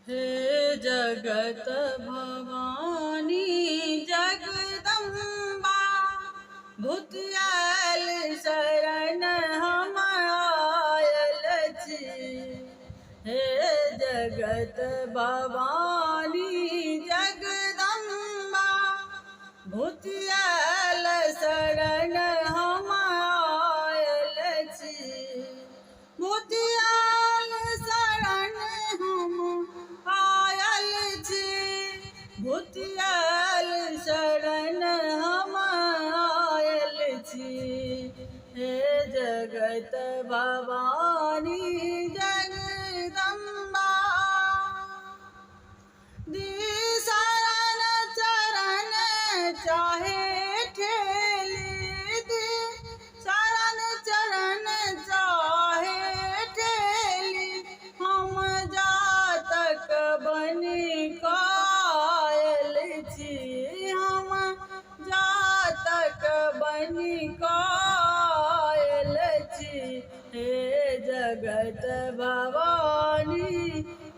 हे जगत भवानी जगदम्बा, भूतियाल शरण हम आयल छी। हे जगत भवानी जगदम्बा, भूतियाल शरण हम आयल छी। भूतियाल शरण हम आयल छी, भूतियाल शरण हम आयल छी। हे जगत भवानी जगदम्बा, दी शरण चरण चाहे ठेली, दी शरण चरण चाहे ठेली, हम जातक बनि कायल छी, हम जातक बनि कायल छी। हे जगत भवानी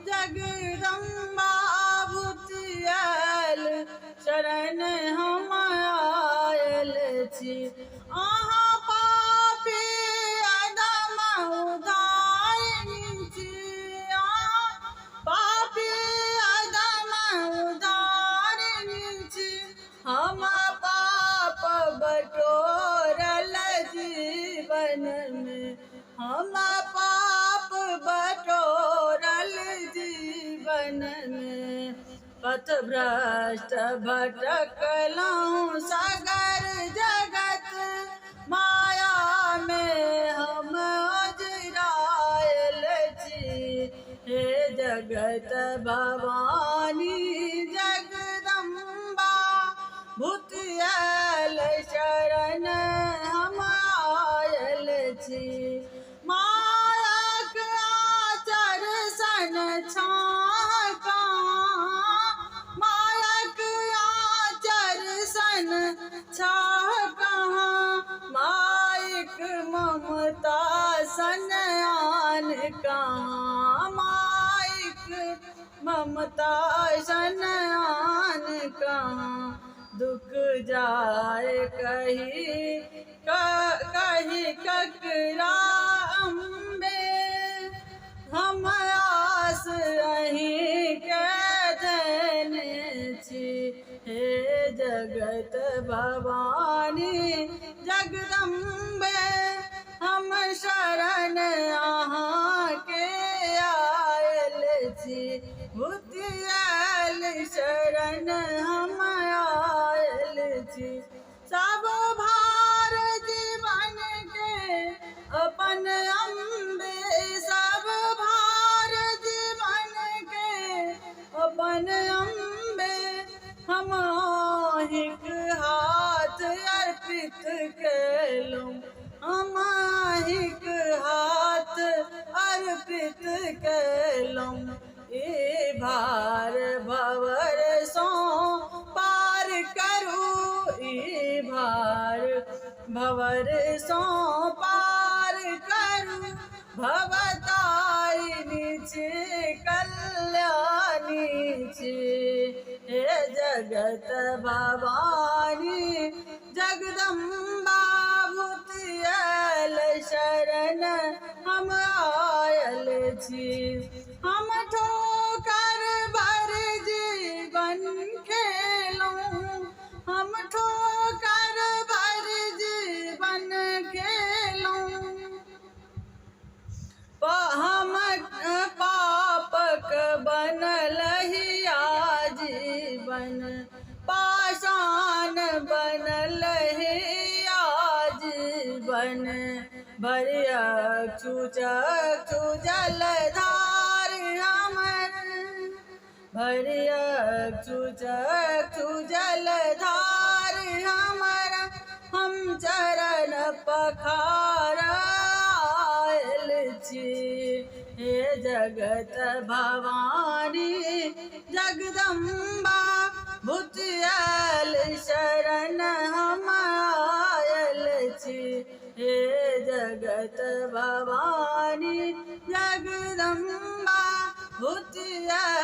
जगदम्बा, भूतियाल शरण हम आयल छी। अहाँ पापी अदम उदारिणी छी, अहाँ पापी अदम उदारिणी छी। हम पाप बटोरल जीवन में, हम पाप बटोरल जीवन में। पथ भ्रष्ट भटकलहुँ सागर जगत माया में हम अजरायल छी। हे जगत भवानी जगदम्बा, भूतियाल शरण हम आयल छी। मायाक आचर सन छाका, मायाक आचर सन छाह कहाँ, माइक ममता सन आन कहाँ, माइक ममता सन आन कहाँ। दुख जाय कही कही ककरा अम्बे, हम आस अहीं के देने छी। हे जगत भवानी जगदम्बे, हम शरण अहाँ के आयल छी। भूतियाल शरण हम आयल छी। सब भार जीवन के अपन अम्बे, सब भार जीवन के अपन अम्बे, हम अहिंक हाथ अर्पित केलहुँ, हम अहिंक हाथ अर्पित केलहुँ। ई भार भवर सँ पार करू, ई भार भवर सँ पार करू। भवतारिणी छी कल्याणी छी। हे जगत भवानी जगदम्बा, भूतियाल शरण हम आयल छी। हम ठोकर भर जीवन खेलहुँ, हम ठोकर भर जीवन खेलहुँ। हम पापक बनल हिया जीवन, पाषाण बनल हिया जीवन। भरिया चक्षु जलधार हमर, भरिया चक्षु जलधार हमर, हम चरण पखार आयल छी। हे जगत भवानी जगदम्बा, भूतियाल शरण हम आयल छी। हे जगत भवानी जगदम्बा, भूतियाल